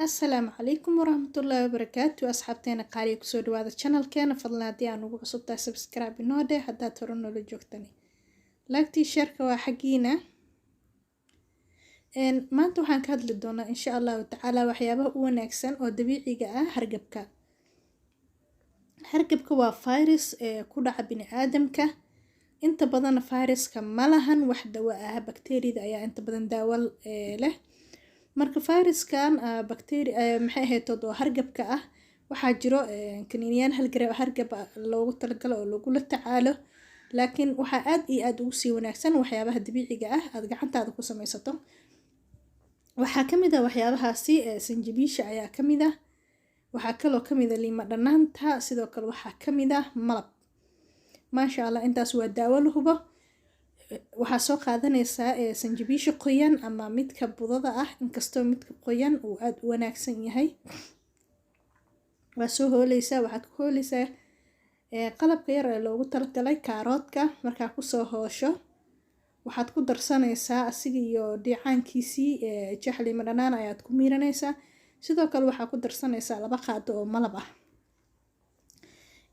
Asalaamu calaykum waraxmatullaahi wabarakaatu. Asxaabteena qaaliga, kusoo dhawaada channelkeena. Fadlan haddii aan ugu cusub tahay, subscribe inoo dheh. Haddaad hore noola joogtani, like-tii, share-ka waa xaggiina. Maanta waxaan ka hadli doonaa, insha Allahu tacaala, waxyaabaha u wanaagsan oo dabiiciga ah hargabka. Hargabka waa virus ee ku dhaca bini aadamka. Inta badan viruska ma lahan wax dawo ah, bakteeriyada ayaa inta badan daawo leh. Marka viruskan bacteria, maxay ahayd, oo hargabka ah, waxaa jiro kaniiniyaal hargab loogu talagalo oo lagula tacaalo, laakiin waxaa aad iyo aad ugu sii wanaagsan waxyaabaha dabiiciga ah aad gacantaada ku samaysato. Waxaa kamid ah waxyaabahaasi sanjabiisha ayaa kamid ah, waxaa kaloo kamid ah liima dhanaanta, sidoo kale waxaa kamid ah malab. Maasha Allah, intaas waa daawo la hubo. Waxaa soo qaadanaysaa sanjabiisha qoyan ama midka budada ah, inkastoo midka qoyan uu aada u wanaagsan yahay. Waa soo hooleysaa, waxaad ku hooleysaa qalabka yar ee loogu talagalay kaaroodka. Markaa kusoo hoosho, waxaad ku darsanaysaa asiga iyo dheecaankiisii, jeex liima dhanaan ayaad ku miiranaysaa. Sidoo kale waxaa ku darsanaysaa 2 qaado oo malab ah.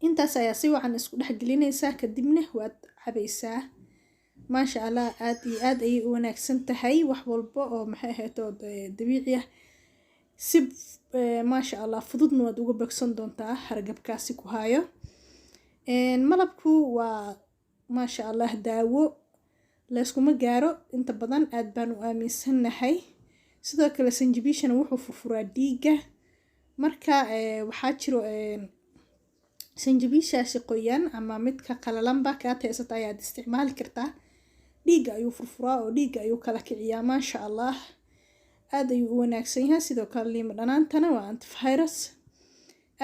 Intaas ayaa si wacan isku dhex gelinaysaa, kadibna waad cabaysaa. Maasha Allah, aad iyo aad ayay u wanaagsan tahay. Wax walba oo, maxay ahayd, oo dabiici ah, si maasha Allah fududna waad uga bogsan doontaa hargabkaasi ku hayo. Malabku waa, maasha Allah, daawo layskuma gaaro. Inta badan aad baan u aaminsannahay. Sidoo kale sanjabiishana wuxuu furfuraa dhiigga. Marka waxaa jiro sanjabiishaasi qoyan ama midka qalalanba kaad haysata ayaad isticmaali kartaa. Dhiigga ayuu furfuraa oo dhiigga ayuu kala kiciyaa. Maasha Allah, aad ayuu u wanaagsan yahay. Sidoo kale liima dhanaantana waa antivirus,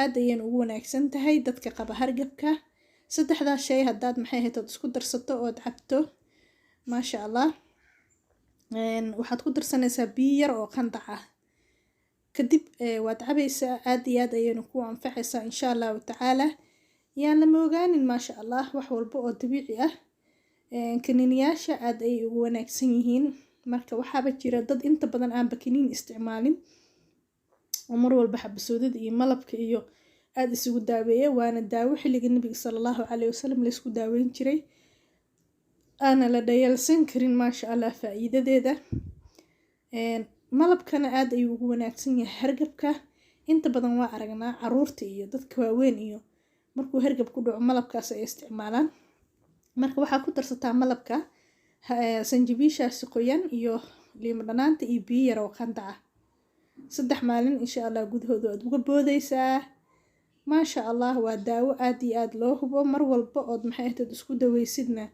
aad ayayna ugu wanaagsan tahay dadka qaba hargabka. Saddexdaas shay haddaad, maxay ahayd, ood isku darsato ood cabto, maasha Allah. Waxaad ku darsanaysaa biyo yar oo qandac ah, kadib waad cabaysaa. Aad iyo aad ayayna ku anfacaysaa, insha Allahu tacaala. Yaan lama ogaanin, maasha Allah, wax walba oo dabiici ah kaniiniyaasha aad ayay ugu wanaagsan yihiin. Marka waxaaba jira dad inta badan aanba kaniin isticmaalin oo mar walba xabasoodada iyo malabka iyo aada isugu daaweeya, waana daawo xilliga Nabiga sala Allahu caleyhi wasalam laysku daaweyn jiray, aana la dhayalsan karin, maasha Allah, faa-iidadeeda. Malabkana aad ayuu ugu wanaagsan yahay hargabka. Inta badan waa aragnaa caruurta iyo dadka waaweyn iyo markuu hargab ku dhaco malabkaas ay isticmaalaan. Marka waxaa ku darsataa malabka, sanjabiishaasi qoyan iyo liimo dhanaanta iyo biyo yar oo qandac ah. 3 maalin, insha Allah, gudahooda waad uga boodeysaa. Maasha Allah, waa daawo aad iyo aad loo hubo. Mar walba ood, maxay ahayd, isku daweysidna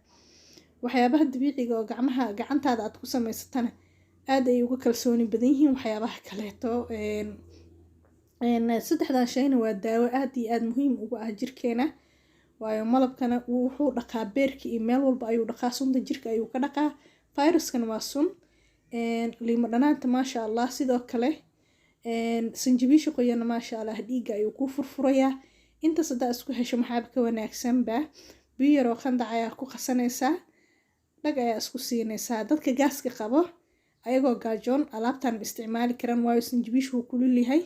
waxyaabaha dabiiciga oo gacmaha gacantaada aad ku samaysatana, aad ay uga kalsooni badan yihiin waxyaabaha kaleeto. Saddexdan shayna waa daawo aad iyo aad muhiim ugu ah jirkeena, waayo malabkana wuxuu dhaqaa beerka iyo meel walba ayuu dhaqaa, sunta jirka ayuu ka dhaqaa, viruskana waa sun. Liimo dhanaanta, maasha Allah, sidoo kale sanjabiisha qoyana, maasha Allah, dhiigga ayuu kuu furfurayaa. Intaas haddaa isku hesho, maxaaba ka wanaagsanba? Biyo yaroo qandac ayaa ku qasanaysaa, dhag ayaa isku siinaysaa. Dadka gaaska qabo ayagoo gaajoon alaabtan ma isticmaali karaan, waayo sanjabiishu wuu kulul yahay.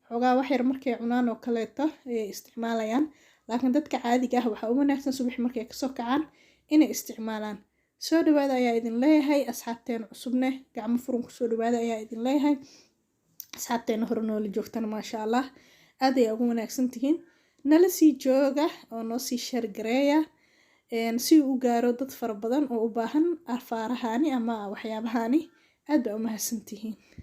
Xoogaa wax yar markay cunaan oo kaleeto ayay isticmaalayaan, laakiin dadka caadiga ah waxaa u wanaagsan subaxi markay kasoo kacaan inay isticmaalaan. Soo dhawaada ayaa idin leeyahay. Asxaabteena cusubne, gacmo furan kusoo dhawaada ayaa idin leeyahay. Asxaabteena hore noola joogtana, maasha Allah, aad ayaa ugu wanaagsan tihiin. Nala sii jooga oo noo sii share gareeya si uu u gaaro dad fara badan oo u baahan afaarahani ama waxyaabahani. Aad baa u mahadsantihiin.